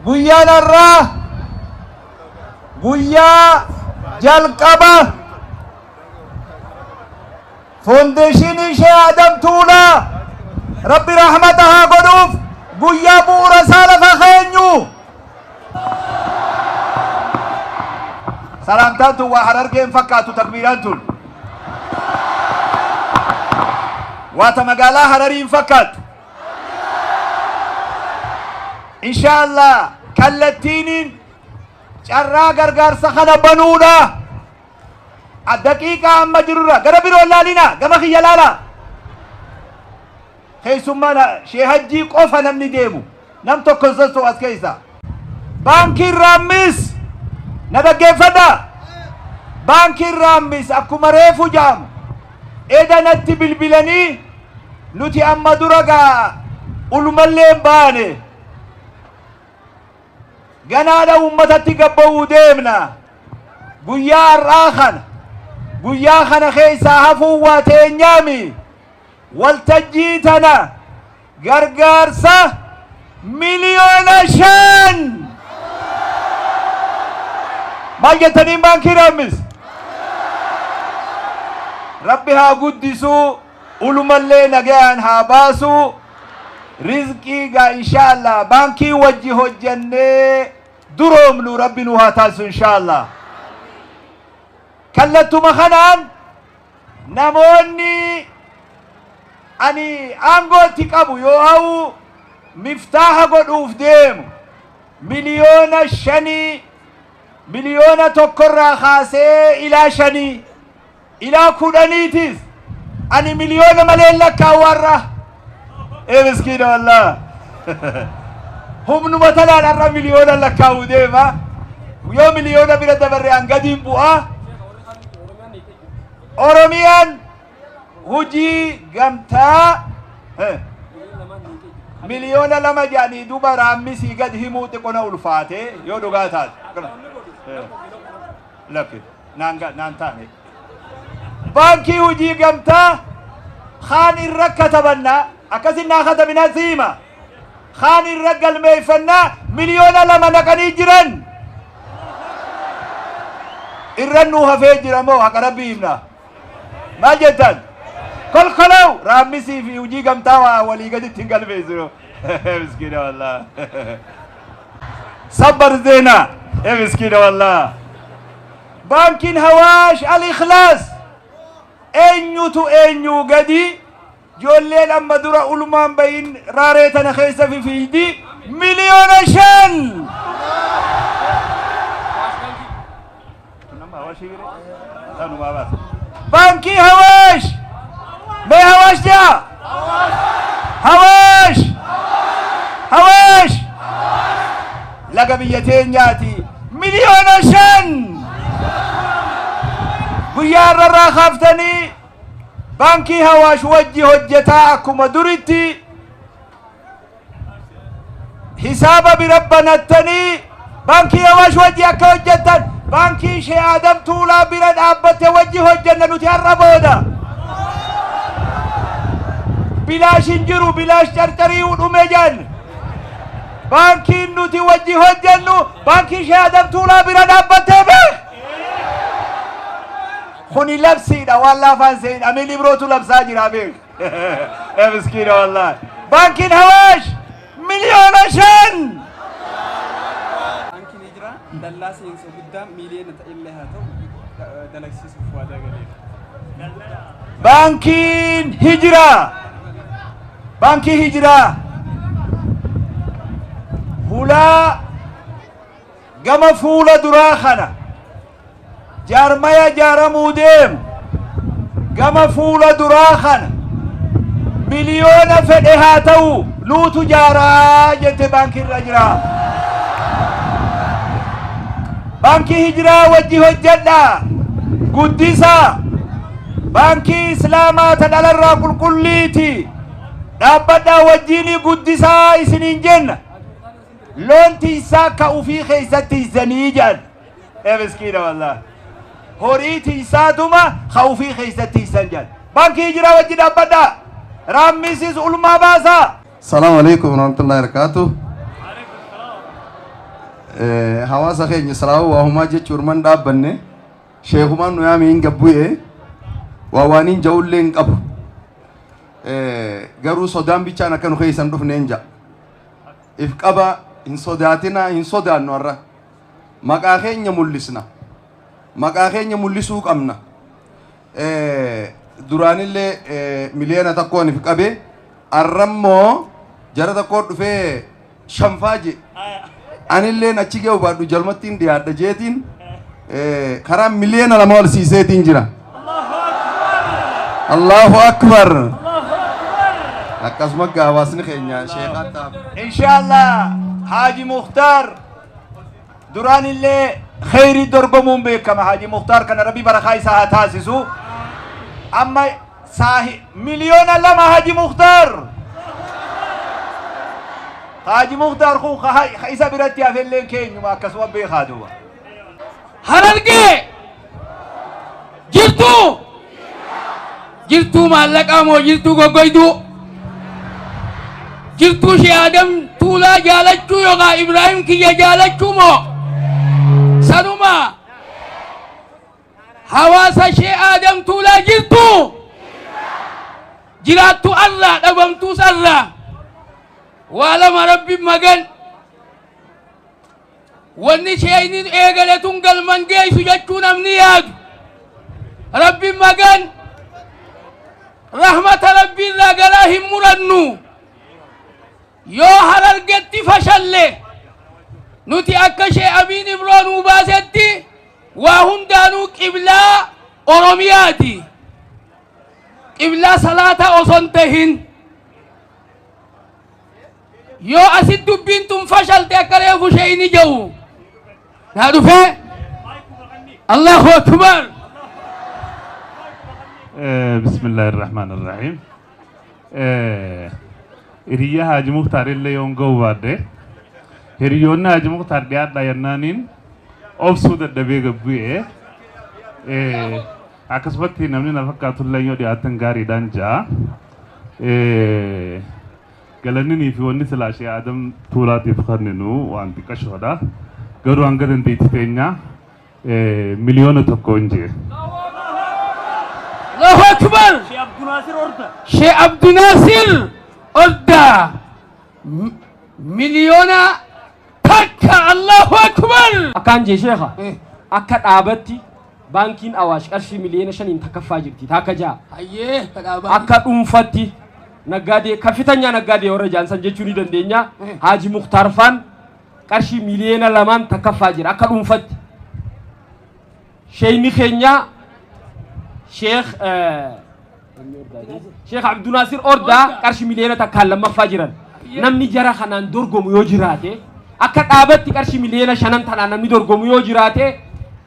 Guyyaan har'aa guyyaa jalqaba foondeeshinii Sheekh Adam Tuulaa Rabbi rahmata haa godhuuf guyyaa bu'uura isaa lafa keenyu. Salaamtaan tun waa Harargeen fakkaatu, takbiiraan tun. Waata magaalaa Hararii hin fakkaattu. Insha Allah kallattiiniin carraa gargaarsa kana banuudha. Daqiiqaa amma jirurra gara biroo laalina, gama kiyya laala. Keessummaan Shee Hajjii qofa namni deemu nam tokko hin sossoo'u as keessa. Baankiin Raammis, na dhaggeeffadha. Baankiin Raammis akkuma reefu ja'amu eda natti bilbilanii, nuti amma dura gaa ulumallee hin baane, ganaadha uummatatti gabba'uu deemna. Guyyaa har'aa kana, guyyaa kana keessaa hafuun waa teenyaami. Waltajjii tana gargaarsa 5 miliyoona. Maal jettaniin baankii Raammis? Rabbi haa guddisuu, ulumallee nagayaan haa baasuu. Rizqii gaa inshaallah baankii wajji hojjannee duroomnu Rabbi nu haa taasisu inshaallah. Kallattuma kanaan namoonni ani aangootti qabu yoo ha'u miftaaha godhuuf deemu 5 miliyoona, 1 miliyoona irraa kaasee ilaa 5 ilaa 10tiis, ani miliyoona malee lakkaa'u har'a. Ee miskiina, wallah humnuma tanaan har'a miliyoona lakkaa'u deema. Yoo miliyoona bira dabarre an gadiin bu'aa. Oromiyaan hujii gamtaa 2 miliyoona jedhanii duba Raammisii gad himuu xiqqona ulfaate yoo dhugaa taate. Lakki naan taane. Baankii hujii gamtaa kaan irra katabannaa, akkasin naa katabinaa si hima. Kaan irra galmeeffannaa 2 miliyoona naqanii jiran. Irra nuu hafee jira moo haqa Rabbii himna? Maal jettan? Kolkolow Raammisii fi hujii gamtaa waa walii gaditti hin galmeessinu. Miskiina wallah. Sabbar zeena. Miskiina wallah. Baankiin Hawaash Al Ikhlaas eenyutu eenyuu gadi, ijoolleen amma dura ulmaan bayin raaree tana keessa fifiidi 5 miliyoona. Baankii Hawaash, mee Hawaash jaa, Hawaash, Hawaash laga biyya teenyaati, 5 miliyoona guyyaa irraa kaaftanii baankii Hawaash wajji hojjetaa, akkuma duritti hisaaba bira banattanii baankii Hawaash wajji akka hojjettan, baankii Shee Aadam Tuulaa bira dhaabbatte wajji hojjenna nuti har'a booda. Bilaash hin jiru, bilaash carcarii dhume jedhan. Baankiin nuti wajji hojjennu baankii Shee Aadam Tuulaa bira dhaabbattee beek. Kuni labsiidha, waan laafaan se'in amiin ibrootu labsaa jira beek. Ee miskiina wallahi. Baankiin Hawaash 5 miliyoona. Baankiin Hijiraa dallaa seensa guddaa miiliyoona ta'ellee haa ta'u dalagsiisuuf waadaa galeera. Baankiin Hijiraa, baankii Hijiraa hulaa gama fuula duraa kana jaarmaya jaaramuu deemu gama fuula duraa kana miliyoona fedhe haa ta'u nuutu jaaraa jette baankii irra jira. Baankii Hijiraa wajji hojjedha, guddisaa. Baankii Islaamaa ta dhalarraa qulqulliiti dhaabbadhaa wajjiini guddisaa isiniin jenna. Loon tiysaa ka ufii keessatti tiysanii jedhan. Ee miskiina wallah. Horii tiysaatuma ka ufii keessatti tiysan jedhan. Baankii Hijiraa wajji dhaabbadhaa. Raammisis ulmaa baasaa. Assalamu alaikum warahmatullahi wabarakatuh. Hawaasa keenya salaawuu waa humaa jechuun man dhaabbanne sheekumaan nu yaame hin gabbu'e waa waaniin ja'ullee hin qabu. Garuu sodaan bichaan akka nu keessan dhufne hin ja'a. If qaba hin sodaatina hin sodaannu har'a. Maqaa keenya mul'isna. Maqaa keenya mul'isuu qabna. Duraanillee 1 million if qabe arrammoo jara tokkoo dhufee shanfaa je. Anilleen achi ga'u baadhu jalmattiin dhiyaadha jeetiin karaa 2 million ol siiseetiin jira. Allahu akbar. Akkasuma hawaasni keenya sheekaa ta'aaf. Inshallah Haji Mukhtar duraan illee kheyrii dorgomuun beekama. Haji Mukhtar kana Rabbi barakaa isaa haa taasisu. Amma saahi 2 million Haji Mukhtar. Haji Mukhtar kun ka isa biratti hafelleen keenyuma akkasuma beekaa duuba. Harargee jirtuu jirtuu maallaqaa moo jirtuu goggoyduu jirtuu shee Adam Tuulaa jaalachuu yookaan Ibraahim kiyya jaalachuu moo sanuma hawaasa shee Adam Tuulaa jirtuu jiraattu arraa dhabamtuus arraa waa lama Rabbi magan wanni sheeynin eegale tun galman geessu jechuu namni yaadu Rabbi magan rahmata Rabbiirraa garaa hin murannu. Yoo Harargetti fashalle nuti akka shee Amiin Ibroo nuu baasetti waa hundaanuu qiblaa Oromiyaati, qiblaa salaataa osoo hin tahin. Yoo asit dubbiin tun fashalte akka reefu sheeyni jedhu naa dhufee Allahu akbar. بسم الله الرحمن الرحيم. Hiriyyaa Haaji Muktaar illee yoon ga'u baadde hiriyoonni Haaji Muktaar dhiyaadha yennaaniin obsuu dadhabee gabbu'ee akkasumatti namni na fakkaatu illee yoo dhiyaatan gaariidhaan ja'a. Galanninii fi wanni silaa shee Adam Tuulaatiif kenninu waan xiqqashoodha. Garuu hanga dandeettii teenyaa 1 million hin jee. Allahu akbar. Shee Abdunaasir Orda 1 million. Allahu akbar. Akkaan jee sheeka, akka dhaabatti baankiin Awaash qarshii 5 million takkaffaa jirti takka ja'a. Hayyee, kadhaabaa. Akka dhuunfatti naggaadee kafitanyaa naggaadee warra jaansan jechuu ni dandeenya. Haaji Muktaar faan qarshii 2 million takkaffaa jira akka dhuunfatti. Sheeyni keenya Sheekh Abdunaasir Ordaa qarshii 1 million lammaffaa jiran. Namni jara kanaan dorgomu yoo jiraate, akka dhaabatti qarshii 5 million tanaan namni dorgomu yoo jiraate,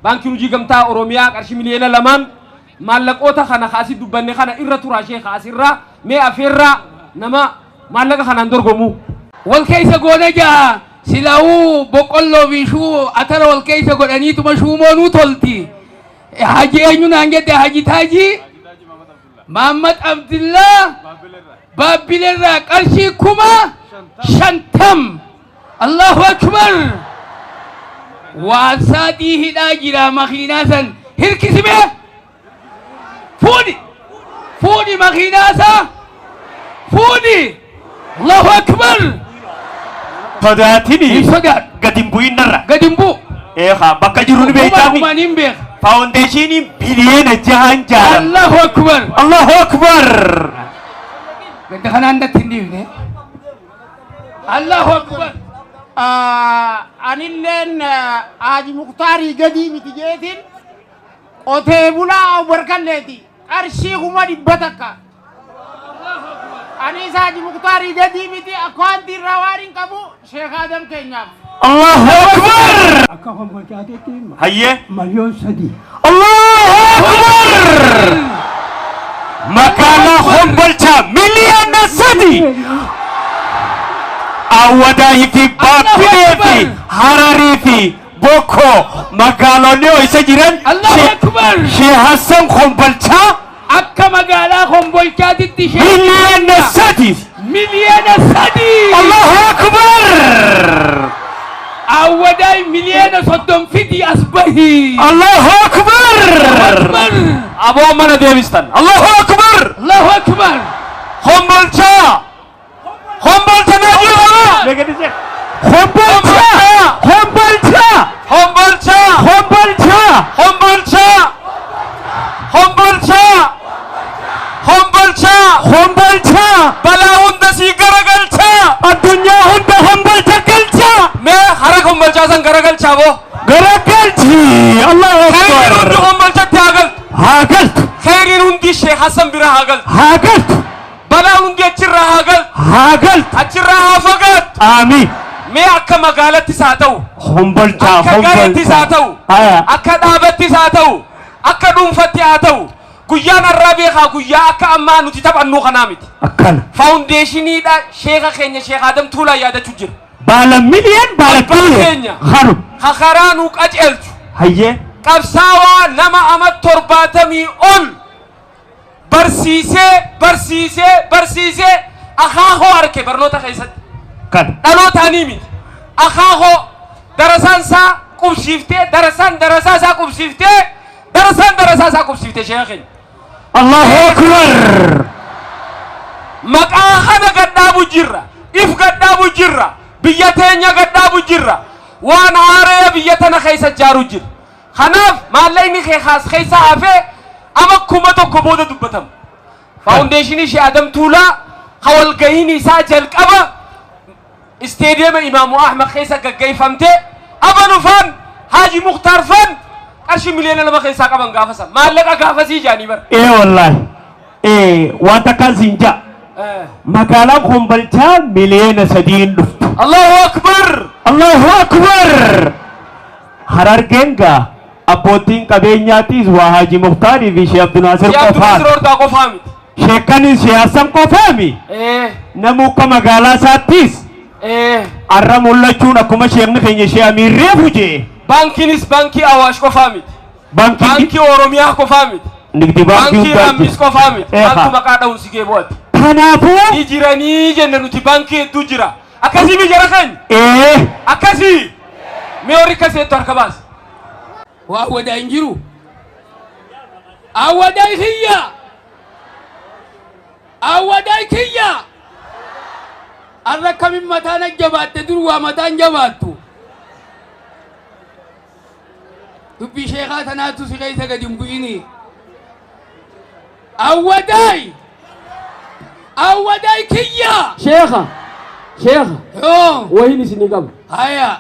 Baankiin Hojii Gamtaa Oromiyaa qarshii 2 million maallaqoota kana kaasii dubbanne kana irra turaa. Sheekha, asirraa mee afeerraa nama maallaqa kanaan dorgomu. Wal keessa goone ja'a silaa'uu boqqolloo fi shuu atara wal keessa godhaniituma shuumoonuu tolti. Haji eenyu naan jedhe? Haji Taajii Mahammad Abdillaa Baabbileerraa qarshii 50,000. Allahu akbar. Waan saaxii hidhaa jira makiinaa san hirkisime fuudhi fuudhi makiinaa isaa fuudhi. Allahu akbar. Sodaatini. Hin sodaadhu. Gadi hin bu'in narra. Gadi hin bu'u. Eegaa bakka jiru ni beektaami. Kuma hin beeka. Faawundeeshiniin 6 biliyoona jaaram. Allahu akbar. Allahu akbar. Ganda kanaan natti hin dhiifne. Allahu akbar. Anilleen Haji Muktaarii gadii miti jeetiin qotee bulaa barkalleeti qarshii 100,000. Anis Haji Muktaarii gadii miti, akkaantii irraa waan hin qabu Sheekh Adam keenyaaf. Allahu akbar. Akka konkolaateetti Hayyee. 3 million. Allahu akbar. Magaalaa Hombolchaa 3 miliyoona. Awwadaahii fi Baabbilee fi Hararii fi Bokkoo magaalonni isa jiran. Allahu akbar. Shee Hassan Hombolchaa Akka magaalaa Hombolchaatitti ishee 3 miliyoona. 3 miliyoona. Allahu akbar. Awwadaay. 30 miliyoona fidii as bahi. Allahu Akbar. Aboo mana deebistan. Allahu Akbar. Allahu Akbar. Hombolchaa. Hombolcha mee jiru. Hombolchaa. Hombolchaa. Hombolchaa. Hombolchaa. Hombolchaa. Hombolchaa. Hombolchaa. Hombolchaa. Balaa hunda sii garagalchaa. Addunyaa hunda hombolcha galchaa. Mee haraka hombolchaa san garagalchaa boo. Garagalchi. Allahu Khayriin Akbar. hundi hombolchatti haa galtu. Haa galtu. Khayriin hundi Sheekh Hassan bira haa galtu. Haa galtu. Balaan hundi achirraa haa galtu. Haa galtu. Achirraa haa fagaattu. Aamiin. Mee akka magaalattis haa ta'u. Hombolchaa. Akka gareettis haa ta'u. Haya. Akka dhaabattis haa ta'u. Akka dhuunfatti haa ta'u. Guyyaan har'aa beekaa guyyaa akka ammaa nuti taphannuu kanaa miti. Akkana. Faawundeeshiniidha sheeka keenya Sheekh Adam Tuulaa yaadachuu jira. Baala miliyoon baala Abbaan biliyoon. keenya. Haru. Hakaraa nuu qajeelchu. Hayyee. Qabsaawaa nama ama 70 ol barsiisee barsiisee barsiisee akaakoo arke barnoota keessatti. Kana. Dhalootaanii miti. Akaakoo darasaan isaa qubsiiftee darasaan darasaa isaa qubsiiftee darasaan darasaa isaa qubsiiftee sheeka keenya. Allahu Akbar. Maqaa kana gadhaabu jirra. If gadhaabu jirra. Biyya teenya gadhaabu jirra. Waan haaree biyya tana keessa ijaaru jira. Kanaaf maallaqni kee kaas keessa hafee ama 1000 booda dubbatama. Faawundeeshinii Sheekh Adam Tuulaa ka walgahiin isaa jalqaba isteediyeema Imaamu Ahmad keessa gaggeeffamte Abanu faan Haaji Muktaar faan qarshii 2 miliyoona keessaa qaban gaafa san maallaqa gaafasii jaanii bara. Ee wallaahi. Ee waan takkaan siin ja'a. Magaalaan Hombolchaa 3 miliyooniin dhuftu. Allahu Akbar. Allahu Akbar. Harargeen gaa abbootiin qabeenyaatiis waa Haaji Muktaarii fi Sheekh Abdulnaasir Sheekh qofaan. Abdulnaasir Hordaa qofaa miti. Sheekkanis Sheekh Hassan qofaami. Namuu akka magaalaa isaattis arra mul'achuun akkuma sheekni keenya Sheekh Amiir reefu jee. Baankiinis baankii Awaash qofaa miti. Baankii Baankii Oromiyaa qofaa miti. Nigdi baankii Baankii hundaa Raammis jira. qofaa miti. Eeha. Baankii maqaa dha'uun si gee bu'ate. Kanaafuu Ni jiranii jenna nuti baankii hedduu jira. Akkasii mi jara keenya? Ee. Akkasii. Mee warri kaseettu harka baase. Waa wadaa hin jiru. Awwadaa kiyya. Awwadaa kiyya. Arra kamin mataan jabaatte dur waa mataan jabaattu. Dubbii sheekaa tanaatu si keessa gadi hin bu'ini. Awwadaay. Awwadaay kiyya. Sheekha, sheekha. Yoo. Wahiin isinii qaba. Haya.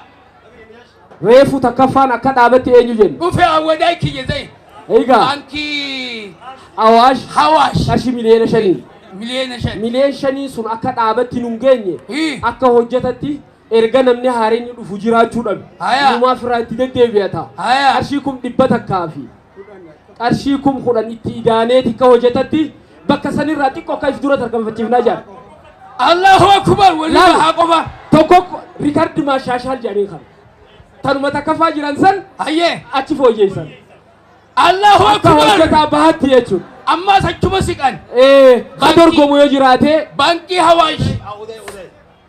Reefu takkaffaan akka dhaabatti eenyu jennu? Dhufe awwadaay kiyya zai. Egaa. Baankii Awaash. Hawaash. Qarshii 5 miliyoona. 5 miliyoona. 5 miliyoona sun akka dhaabatti nun geenye akka hojjetatti erga namni haareen dhufu jiraachuu dhabe. Haya. Numaaf irraa itti deddeebi'ata. Haya. Qarshii 100,000 fi qarshii 10,000 itti idaaneeti akka hojjetatti bakka sanirraa xiqqoo akka if dura tarkaanfachiifnaa jira. Allahu Akbar walii haa qofa. Tokko riikardi maashaashaal jedhanii kana. Tanuma takkaffaa jiran san Hayyee. achi fooyyeessan. Allahu Akka Akbar. hojjetaa bahaatti jechuudha. Ammaas achuma siqan. Ee, ka dorgomu yoo jiraate Baankii Hawaash.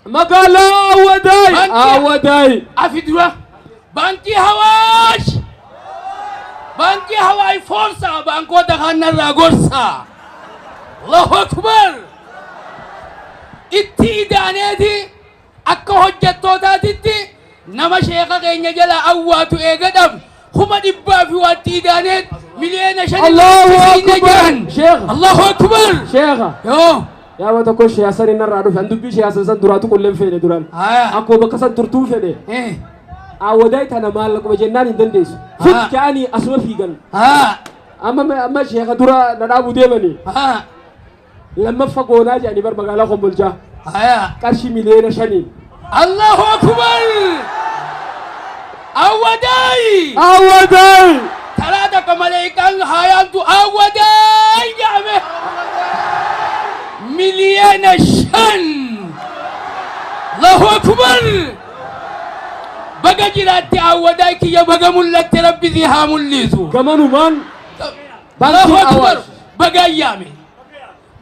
Magaalaa Awwadaay. Baankii- Awwadaay. Afi dura. Baankii Hawaash. Baankii Hawaash forsa baankota kanarraa gorsa. Allahu Akbar. Itti idaaneeti akka hojjettootaatitti nama sheeka keenya jala awwaatu eega dhabne 100,000 fi waatti idaaneet 5 miliyoona Allahu siina Akbar. jiran. Sheekha. Allahu Akbar. Sheekha. Yoo. Yaama tokko siyaasan inni irraa dhufe an dubbii siyaasan san duraatu qulleen fedhe duraan. Haya. Akkuma bakka san turtuu fedhe. Awwadaay tana maallaquma jennaan hin dandeessu. Fit ja'anii asuma fiigan. Amma amma sheekha dura na dhaabuu deemanii. Lammaffa goonaa jedhanii bar magaalaa Kombolchaa. Qarshii 5 miliyooniin. Allahu Akbar. Awwadaay. Awwadaay. Taraa takka maleekaan haayaamtu awwadaay jedhame. 5 miliyoona. Allahu Akbar. Baga jiraatte awwadaay kiyya baga mul'atte rabbi si haa mul'isu. Gamanumaan Allahu Baankiin Akbar. Awaash. Baga yaame.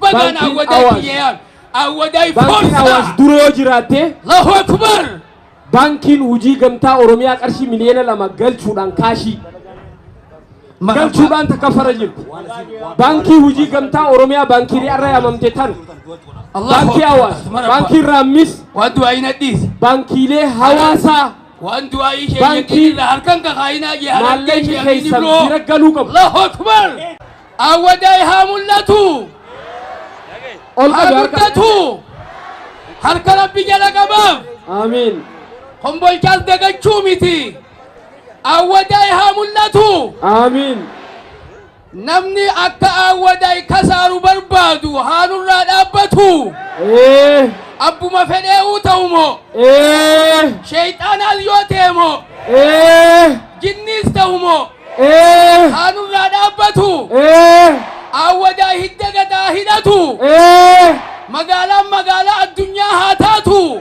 Bagaan Baankiin awwadaay Awaash. kiyya yaame. Awwadaay Baankiin forsa. Awaash dura yoo jiraatte Allahu Akbar. Baankiin hojii gamtaa Oromiyaa qarshii miliyoona 2 galchuudhaan kaashii galchuudhaan takkaffara jirti. Baankii hojii gamtaa Oromiyaa, baankiilee arra yaamamte tan, baankii Awaash, baankii Raammis, Waan du'aa hin adhiisi. Baankiilee hawaasaa Waan du'aa ishee Baankii irraa harkan kakaayinaa jee. Maallaqni keessan bira galuu qabu. Allahu akbar. Awwadaay haa mul'atu. Ol Haa qabi harka. guddatu. Harka Rabbi jala qabaaf. Amiin. Kombolchaas dagachuu miti. Awwadaay haa mul'atu. Amiin. Namni akka Awwadaay kasaaru barbaadu haanurraa dhaabbatu. Abbuma fedhee'uu ta'umoo. Sheeyxaanaas yoo ta'emoo. Jinniis ta'umoo. Haanurraa dhaabbatu. Awwadaay hidda gadaa hidhatu. Magaalaan magaalaa addunyaa haa taatu.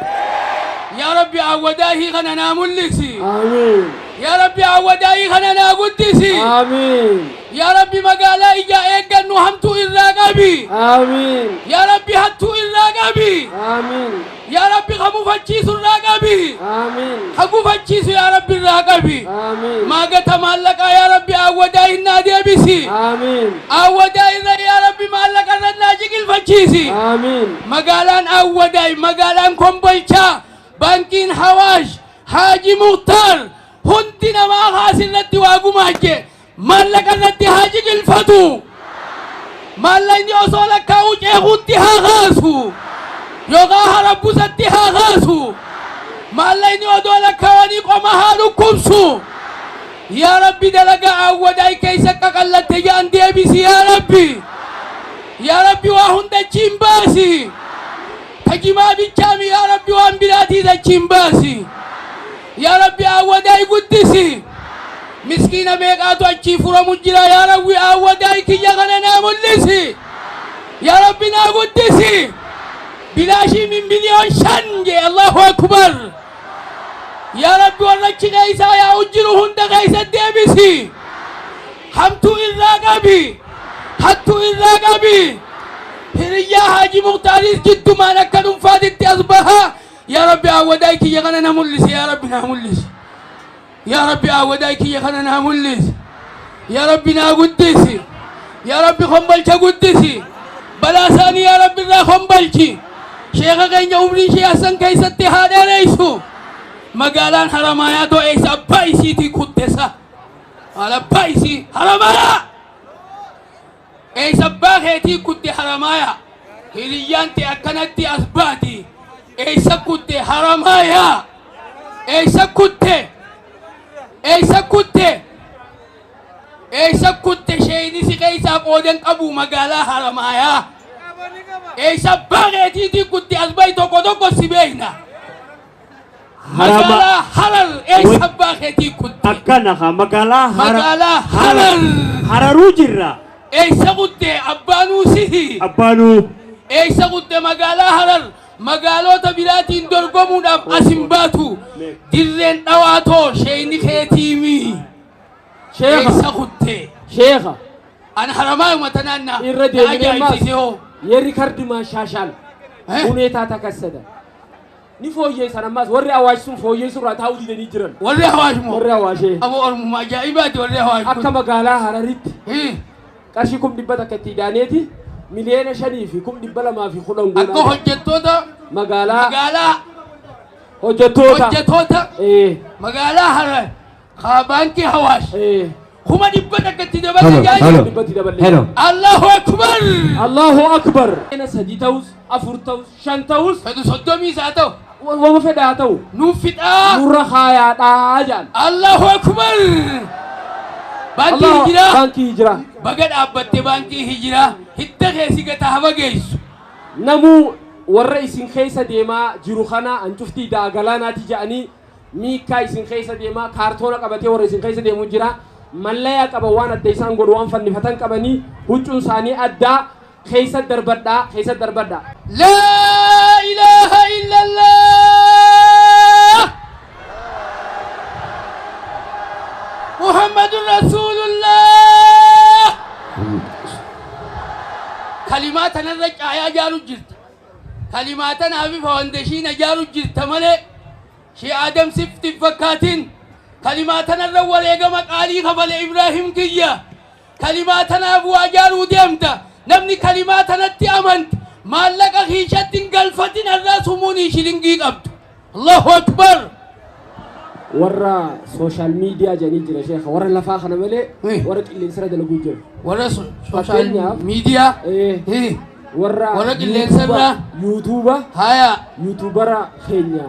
Yaa Rabbi, Awwadaahii kana naa mul'isi. Amiin. Yaa Rabbi, Awwadaahii kana naa guddisi. Amiin. Yaa Rabbi, magaalaa ija eeggannu hamtuu irraa qabi. Amiin. Yaa Rabbi, hattuu irraa qabi. Amiin. Yaa Rabbi, ka mufachiisu irraa qabi. Amiin. Ka gufachiisu yaa Rabbi irraa qabi. Amiin. Maagata maallaqaa yaa Rabbi Awwadaa hinnaa deebisi. Amiin. Awwadaa irra yaa Rabbi maallaqa irra naa jiqilfachiisi. Amiin. Magaalaan Awwadaay, magaalaan Kombolchaa, baankiin Hawaash, Haaji Muhtaar, hundi namaa haasirratti waa gumaache maallaqa irratti haa jiqilfatu. Maallaqni osoo lakkaa'uu ceekuutti haa kaasu. Yookaan harabbusatti haa kaasu. Maallaqni odoo lakkaa'anii qoma haa dhukkubsu. Yaa Rabbi, dalagaa Awwadaay keessa qaqallatte jedhan deebisi yaa Rabbi. Yaa Rabbi, waa hunda achiin baasi. Tajimaa bichaami yaa Rabbi, waan biraatiis achiin baasi. Yaa Rabbi, Awwadaay guddisi. Miskiina meeqaatu achii furamu jira. Yaa Rabbi, Awwadaay kiyya kana naa mul'isi. Yaa Rabbi, naa guddisi. Bilaashii min 5 miliyoon jee. Allahu akbar. Yaa Rabbi, warra achi keessaa yaa'u jiru hunda keessa deebisi. Hamtuu irraa qabi. Hattuu irraa qabi. Hiriyyaa Haaji Muhtaaris jiddumaan akka dhuunfaatitti as baha. Yaa Rabbi, Awwadaay kiyya kana na mul'isi. Yaa Rabbi, naa mul'isi. Yaa Rabbi, Awwadaay kiyya kana naa mul'isi. Yaa Rabbi, naa guddisi. Yaa Rabbi, Kombolcha guddisi. Balaa isaanii yaa Rabbi irraa kombolchi. Sheeka keenya umrii ishee Hassan keessatti haa dheereysu. Magaalaan Haramaayaa too eessa abbaa isiitii kuttesa? Maal abbaa isii Haramaayaa? Eessa abbaa keetii kutte Haramaayaa? Hiriyyaan ta'e akkanatti as baati. Eessa kutte Haramaayaa? Eessa kutte? Eessa kutte? Eessa kutte? Sheeyni si keessaa qoodan qabu magaalaa Haramaayaa. Eessa abbaa keetiitii kutte? As bahi, tokko tokko si beekna. Magaalaa Harar eessa abbaa keetii kutte? Akkana haa magaalaa Magaalaa Harar. Hararuu jirra. Eessa kutte? Abbaanuu sihi. Abbaanuu. Eessa kutte magaalaa Harar? Magaalota biraatiin dorgomuudhaaf as hin baatu. Dirreen Dhawaatoo sheeyni keetiimi. Sheekha. Eessa kutte? Sheekha. An Haramaayuma tanaan na irra deebinee ammaas ajaa'ibsiise hoo. የሪከርድ ማሻሻል ሁኔታ ተከሰተ። Ni fooyyeessan ammaas warri Awaash sun fooyyeessuu irraa taa'uu didanii jiran. Warri Awaash moo? Warri Awaashee. Aboo, Oromummaa ajaa'ibaati warri Awaash kun. Akka magaalaa Hararitti qarshii 100,000 itti idaaneeti 5,210,000 Akka godhaa. hojjettoota Magaalaa magaalaa hojjettoota. Hojjettoota magaalaa Harar kaa baankii Hawaash 100,000 itti dabalee jaajaa. Dhibbatti dabalee. Allahu akbar. Allahu akbar. Sadi ta'us, afur ta'us, shan ta'us. Fedhu 30 isaa ta'u. Wama fedha haa ta'u. Nuuf fixaa. Nurra haayaadhaa jedhan. Allahu akbar. Baankii Hijiraa. Baankii Hijiraa. Baga dhaabbatte baankii Hijiraa, hidda keessi gata hafa geessu. Namuu warra isin keessa deemaa jiru kana hancuftii daa galaanaati jedhanii miikkaa isin keessa deemaa kaartoona qabatee warra isin keessa deemu jira. Mallayaa qaba, waan adda isaan godhu waan fannifatan qabanii, huccuun isaanii addaa, keessa darbadhaa, keessa darbadhaa. لا إله إلا الله محمد رسول الله. كلمات نرجع يا جارو جرت كلمات أنا في foundation جارو جرت malee. Shee Aadam sitti hin fakkaatin. Kalimaa tanarra wareegama qaalii kafale Ibraahim kiyya. Kalimaa tanaaf waa jaaruu deemta. Namni kalimaa tanatti amante maallaqa kiishatti hin galfatin, har'aa sumuunii shilingii qabdu. Allahu akbar. Warra social media jedhanii jira, sheekha, warra lafaa kana malee warra qilleensarra dalaguu jira. Warra social media. Warra Warra qilleensarra. YouTuber. Haya. YouTubera keenya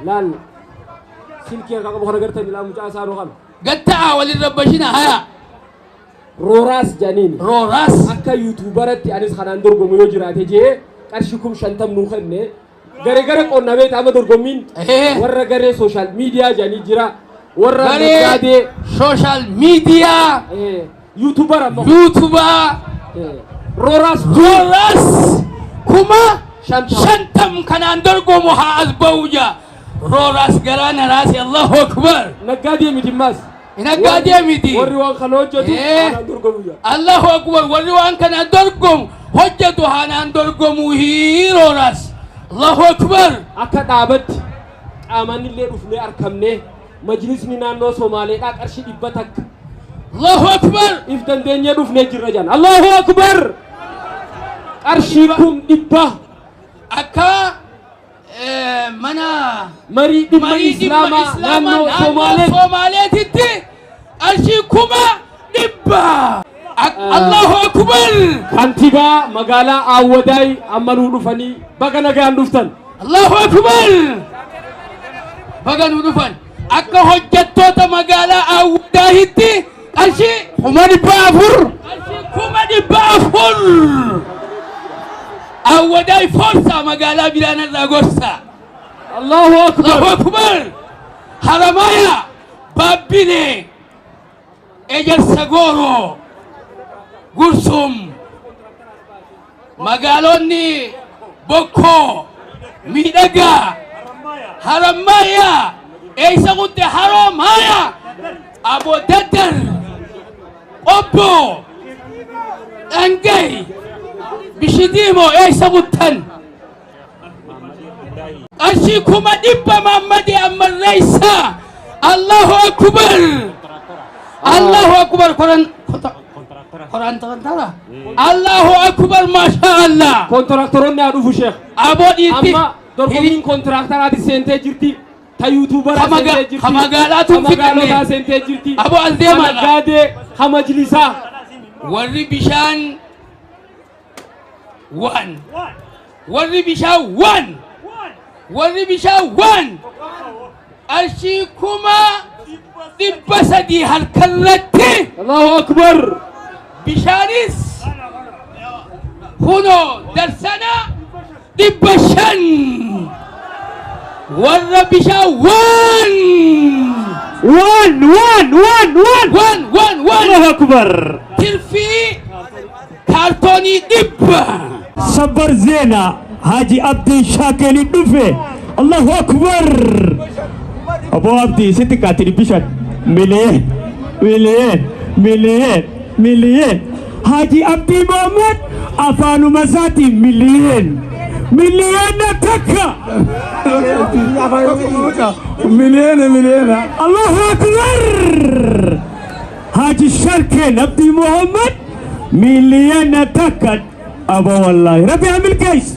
laal, silkii harkaa qabu kana gartanii laa, mucaa isaa kana. Gatta'a walirra bashina, haya. Rooraas jedhaniin. Rooraas. Akka YouTuberatti anis kanaan dorgomu yoo jiraate jee qarshii 50,000 nuu kenne. Gare gare qonnamee amma dorgommiin warra garee social media jedhanii jira. Warra Garee naggaadee social media. YouTuber amma. YouTuber. Rooraas. Rooraas 50,000 kanaan dorgomu haa as ba'u jaa. Rooraas garaa na raase, Allahu akbar. Naggaadee miti ammas. Naggaadee miti. Warri waan kana hojjetu kanaan dorgomu jaa. Allahu akbar, warri waan kana dorgomu hojjetu haanaan dorgomu, Rooraas. Allahu akbar. Akka dhaabatti qaamaan illee dhufnee argamnee majlisni naannoo Somaaleedhaa qarshii 100. Allahu akbar. If dandeenyee dhufnee jirra jaan. Allahu akbar. Qarshii 100,000. Akka mana marii dhimma marii dhimma Islaamaa Islaamaa naannoo naannoo Somaaleetti. Somaaleetitti qarshii 100,000. Allahu akbar. Kantiibaa magaalaa Awwadaay amma nuu dhufanii, baga nagaan dhuftan. Allahu akbar. Baga nuu dhufan. Akka hojjettoota magaalaa Awwadaahitti qarshii 400,000. Qarshii 400,000. Awwadaay forsa, magaalaa biraan irraa gorsa. Allahu akbar. Allahu akbar. Haramaya, Babbile, Ejersa Gooroo, Gursum, magaalonni Bokkoo, Miidhagaa, Harammayaa, eeysa kutte, Haroomaaya, Abodaddar, Obbo, Dhangay, Bishidiimoo, eeysa kuttan? Qarshii 100,000 Maammadii Ammarreessaa. Allahu akbar. Allahu akbar. Koran koran. Allahu akbar, maasha Allah. Kontiraktoroonni haa dhufu, sheekh. Aboo dhiirti. Amma dorgommiin kontiraktaraati seentee jirti. Ta YouTuberaa seentee jirti. Ka magaalaatu Ta magaalotaa fixanne. seentee jirti. Aboo as deemaa. Ka naggaadee, ka majlisaa. Warri bishaan waan. Warri bishaan waan. Warri bishaan waan. Qarshii 300,000 harkarratti. Allahu akbar. Bishaanis kunoo darsana 500. Warra bishaan waan. Waan waan waan waan. Waan waan waan. Allahu akbar. Tirfii kaartoonii 100. Sabbar Zeena Haji Abdii Shaakeli dhufe. Allahu akbar. Obbo Abdii, sitti kaati 500. Miliyoon miliyoon miliyoon miliyoon. Haji Abdii Mohammad afaanuma isaatiin miliyoon 1 miliyoon. Miliyoona miliyoona. Allahu akbar. Haji Sharkeen Abdii Mohammad 1 miliyoona. Aba wallahi Rabbi haa milkeessu.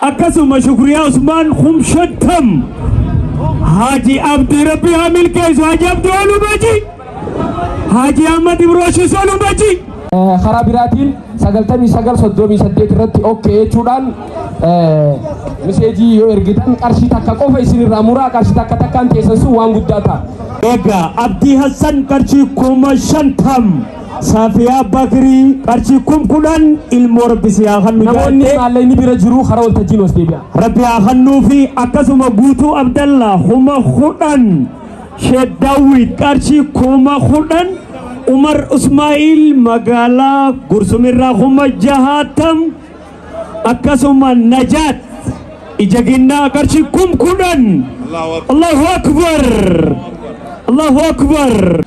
Akkasuma Shukriyaa Usmaan 50,000. Haji Abdii Rabbi haa milkeessu. Haji Abdii olumaji. Haji Ahmad Ibroshis olumaji. Karaa biraatiin 99 38 irratti okay jechuudhaan miseejii yoo ergitan qarshii takka qofa isinirraa muraa, qarshii takka takkaan teessan sun waan guddaa ta'a. Egaa Abdii Hassan qarshii 50,000. Saafiyaa Bakrii qarshii 10,000, ilmoo Rabbi si haa kennu. Namoonni jaatte. maallaqni bira jiru karaa waltajjiin os deebi'a. Rabbi haa kennuu fi akkasuma Guutuu Abdallaa 10,000. Sheek Daawwit qarshii 10,000. Umar Usmaa'il magaalaa Gursumirraa 60,000. Akkasuma Najaat ija ginnaa qarshii 10,000. Allahu akbar. Allahu akbar.